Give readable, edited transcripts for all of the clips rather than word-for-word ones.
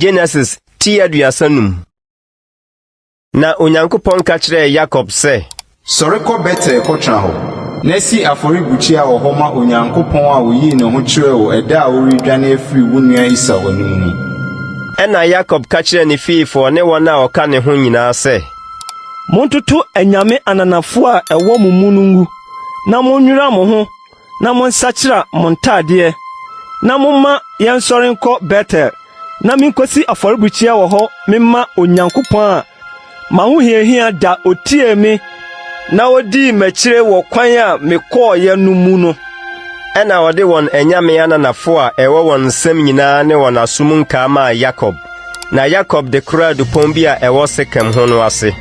Genesis ti 35. Na Onyankopɔn ka kyerɛɛ Yakob sɛ, Sɔre kɔ Betel kɔtena hɔ, na si afɔrebukyia wɔ hɔ ma Onyankopɔn a oyii ne ho kyerɛɛ wo ɛda a woredwane afiri wo nua Esau anim no. Ɛnna Yakob ka kyerɛɛ ne fiefoɔ ne wɔn a wɔka ne ho nyinaa sɛ, Montoto anyame ananafo a ɛwɔ mo mu no ngu, na monnwira mo ho na monsakyera mo ntadeɛ, na momma yɛnsɔre nkɔ Betel, na minkosi afɔrebukyia wɔ hɔ memma Onyankopɔn a m'ahohiahia da otiee me na odii m'akyire wɔ kwan a mekɔeɛ no mu no. Ɛnna wɔde wɔn anyame ananafo a ɛwɔ wɔn nsam nyinaa ne wɔn aso mu nkaa maa Yakob. Na Yakob de koraa dupɔn bi a ɛwɔ Sekem ho no ase.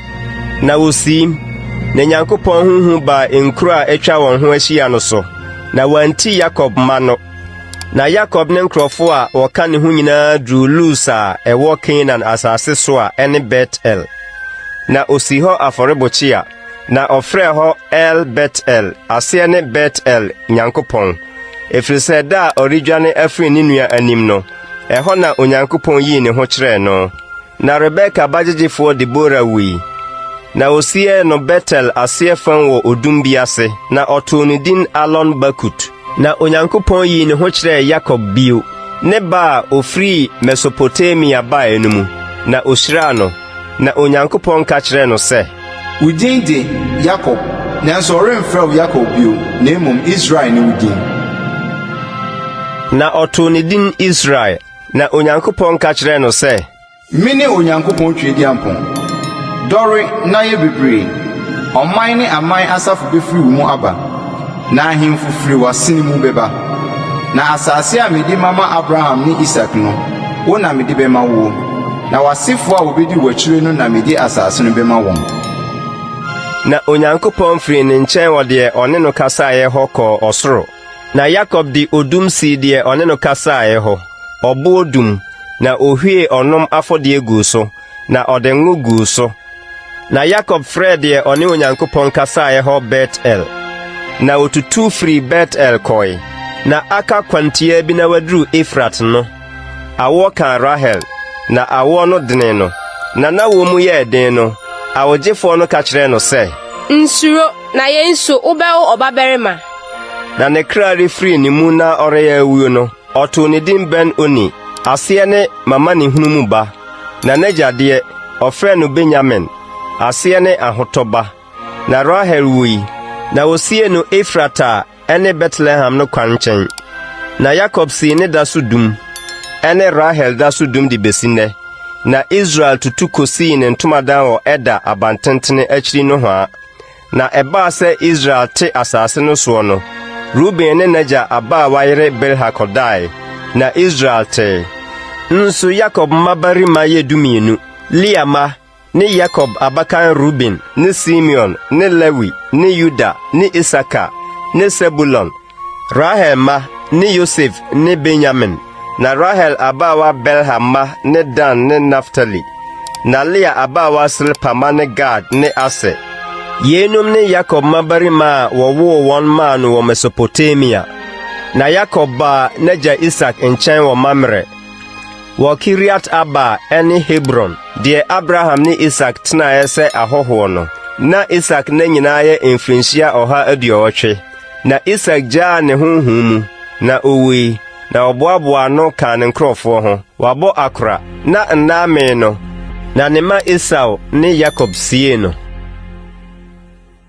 Na wosiim, na Nyankopɔn ho hu baa nkuro a atwa wɔn ho ahyia no so, na wɔanti Yakob mma no. Na Yakob ne nkurɔfo a wɔka ne ho nyinaa duruu Lus a ɛwɔ Kanaan asase so a ɛne Bet-El. Na osii hɔ afɔrebukyia, na ɔfrɛɛ hɔ El-Bet-El, aseɛ ne Bet-El Nyankopɔn, ɛfiri sɛ da a ɔredwane afiri ne nua anim no, ɛhɔ na Onyankopɔn yii ne ho kyerɛɛ no. Na Rebeka bagyegyefoɔ Debora wui, na wɔsiee no Betel aseɛ fam wɔ odum bi ase, na ɔtoo no din Alon-Bakut. Na Onyankopɔn yii ne ho kyerɛɛ Yakob bio, ne ba a ɔfirii Mesopotamia baeɛ no mu, na ɔhyiraa no. Na Onyankopɔn ka kyerɛɛ no sɛ, Wo din de Yakob, nanso wɔremfrɛ wo Yakob bio, na mmom Israel ne wo din. Na ɔtoo ne din Israel. Na Onyankopɔn ka kyerɛɛ no sɛ, Mene Onyankopɔn Tweaduampɔn. Dɔre na yɛ bebree. Ɔman ne aman asafo befiri wo mu aba, na ahemfo firi w'asene mu bɛba. Na asase a mede mama Abraham ne Isak no, wo na mede bɛma woɔ, na w'asefoɔ a wɔbɛdi w'akyire no na mede asase no bɛma wɔn. Na Onyankopɔn firii ne nkyɛn wɔ deɛ ɔne no kasaeɛ hɔ kɔɔ ɔsoro. Na Yakob de odum sii deɛ ɔne no kasaeɛ hɔ, ɔboɔ dum, na ɔhwiee ɔnom afɔdeɛ guu so, na ɔde ngo guu so. Na Yakob frɛɛ deɛ ɔne Onyankopɔn kasaeɛ hɔ Bet-El. Na ɔtutu firii Bet-El kɔe, na aka kwantiaa bi na waduru Efrat no, awoɔ kaa Rahel, na awoɔ no denee no. Na n'awoɔ mu yɛɛ den no, awogyefoɔ no ka kyerɛɛ no sɛ, Nsuro, na yei nso wobɛwo ɔbabarima. Na ne kra refiri ne mu na ɔreyɛ awuo no, ɔtoo ne din Ben-Oni, aseɛ ne M'amanehunu mu ba. Na n'agya deɛ, ɔfrɛɛ no Benyamin, aseɛ ne Ahotɔ ba. Na Rahel wui, na wɔsiee no Efrata a ɛne Betlehem no kwan nkyɛn. Na Yakob sii ne da so dum, ɛne Rahel da so dum de besi nnɛ. Na Israel tutu kosii ne ntomadan wɔ Eder abantentene akyiri nohoa. Na ɛbaa sɛ Israel te asase no soɔ no, Ruben ne n'agya abaawa yere Bilha kɔdae, na Israel tee. Nso Yakob mmabarima yɛ 12, Lea mma ne Yakob abakan Ruben ne Simeon ne Lewi ne Yuda ne Isakar ne Sebulon, Rahel mma ne Yosef ne Benyamin. Na Rahel abaawa Bilha mma ne Dan ne Naftali. Na Lea abaawa Silpa mma ne Gad ne Aser. Yeinom ne Yakob mmabarima a wɔwoo wɔn maa no wɔ Mesopotamia. Na Yakob baa n'agya Isak nkyɛn wɔ Mamre, wɔ Kiriat-Arba a ɛne Hebron, deɛ Abraham ne Isak tenaeɛ sɛ ahɔhoɔ no. Na Isak nna nyinaa yɛ mfirinhyia 180. Na Isak gyaa ne honhom mu, na owui, na wɔboaboaa ano kaa ne nkurɔfoɔ ho. Wabɔ akora, na nna amee no, na ne mma Esau ne Yakob siee no.